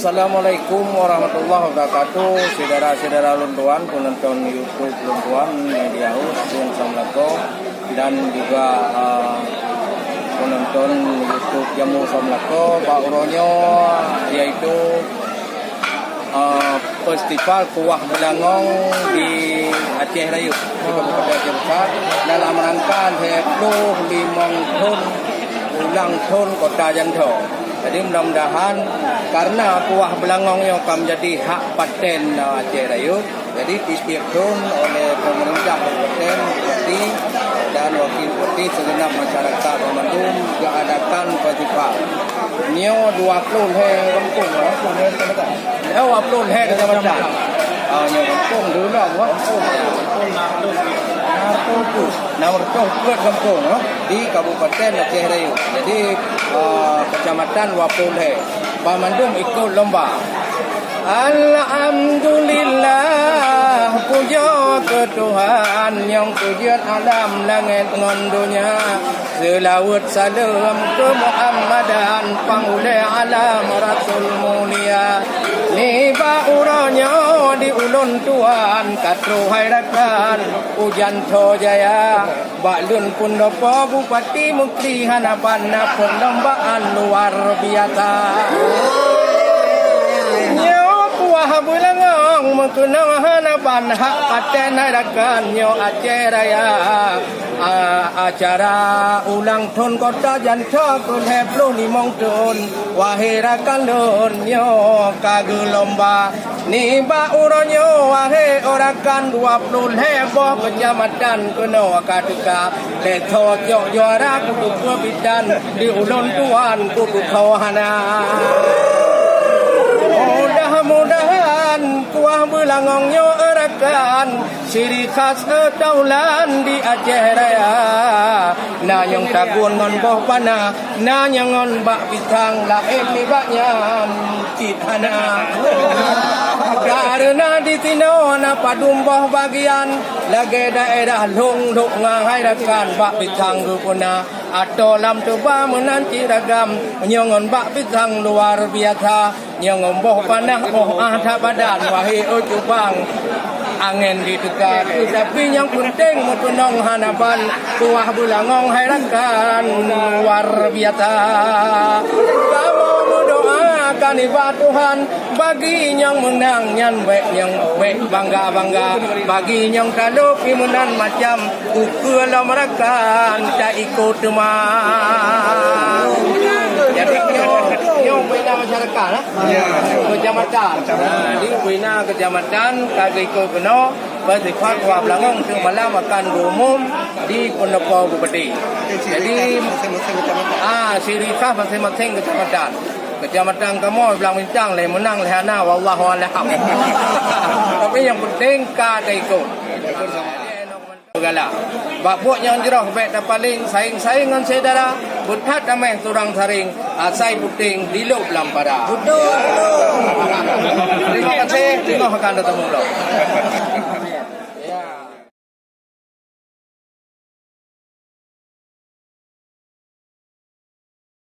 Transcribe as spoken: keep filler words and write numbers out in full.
Assalamualaikum warahmatullahi wabarakatuh. Syedara-syedara lôn tuan, peunonton YouTube lôn tuan, Media House Thon Samlakoe, dan juga, eh, peunonton YouTube Jamu Samlakoe. Bak uroe nyoe, yaitu, eh, Festival Kuah Beulangong di Aceh Rayeuk, di Kabupaten Aceh Besar, dalam rangka lhèe ploh limong thon ulang thon Kota Jantho. Jadi, mudah-mudahan, karena kuah beulangong nyoe ka menjadi hak paten, eh, Aceh Rayeuk, jadi tiep-tiep thon oleh pemerintah kabupaten, bupati dan wakil bupati, segenap masyarakat banmandum diadakan festival. Nyoe dua ploh lhèe gampông, eh, dua ploh lhèe kecamatan. Ah, nyoe gampông dulu lah, wah. Enam ratus peuet gampông, eh, di Kabupaten Aceh Rayeuk. Jadi, eh, kecamatan dua ploh lhèe. Banmandum ikut lomba. Alhamdulillah, pujoe keu Tuhan nyang peujeuet alam langét ngon donya. Seulaweuet saleuem keu Muhammadan, panghulèe alam Rasul mulia. Nibak uroe nyoe di ulôn tuan ka troh hai rakan u Jantho Jaya. Bak lôn peunopo bupati meukri hana ban na peulombaan luar biasa. Nyoe kuah beulangong meukeunong hana ban hak paten hai rakan nyoe Aceh Raya. A-, acara ulang thon Kota Jantho keu lhèe ploh limong thon. Wahé rakan lôn nyoe ka geulomba. Nibak uroe nyoe, wahé rakan, dua ploh lhèe boh kecamatan keunoe ka teuka. Lhèe tho cok juara kutu keu bidan di ulôn tuan kutu kho hana. Mudah-mudahan kuah beulangong nyoe rakan ciri khas taulan di Aceh Raya. Na nyang tagun ngon boh panah, na nyang ngon bak pisang, laén nibak nyan cit hana. Kareuna di sinoe na padum boh bagian, lagèe daerah Lhong Lhok ngon hai rakan bak pisang geupeuna. Atô lam tuba meunan cit ragam, nyoe ngon bak pisang luar biasa. Nyang boh panah, oh, ah, that badan, wahé, oh, cubang. Angén di teuka, tapi nyang peunteng meukeunong hana ban, kuah beulangong hai rakan luar biasa. Kamoe meudoa ka nibak Tuhan, bagi nyang meunang nyan bèk nyang bèk bangga-bangga, bagi nyang talo pih meunan macam ukeue lom rakan ta ikot teuma. Jadi nyoe, nyoe peuinah masyarakat, eh? Ya. Kecamatan. Nah, di peuinah kecamatan ka geukot keunoe, festival kuah beulangong untuk malam akan diumum di Pendopo Bupati. Jadi, ah, ciri khas masing-masing kecamatan. Kecamatan kamoe Blang Bintang lé meunang lé hana, wallahu a'lam. Tapi yang penting ka ta ikot. Peugala. Bak buet nyang jroh bèk tapaleng, saing-saing ngon syedara, beuthat tamèh surang saring, asai puténg dilop lam para. Beutôi. Terima kasih, teunoh akan teuteumé lom.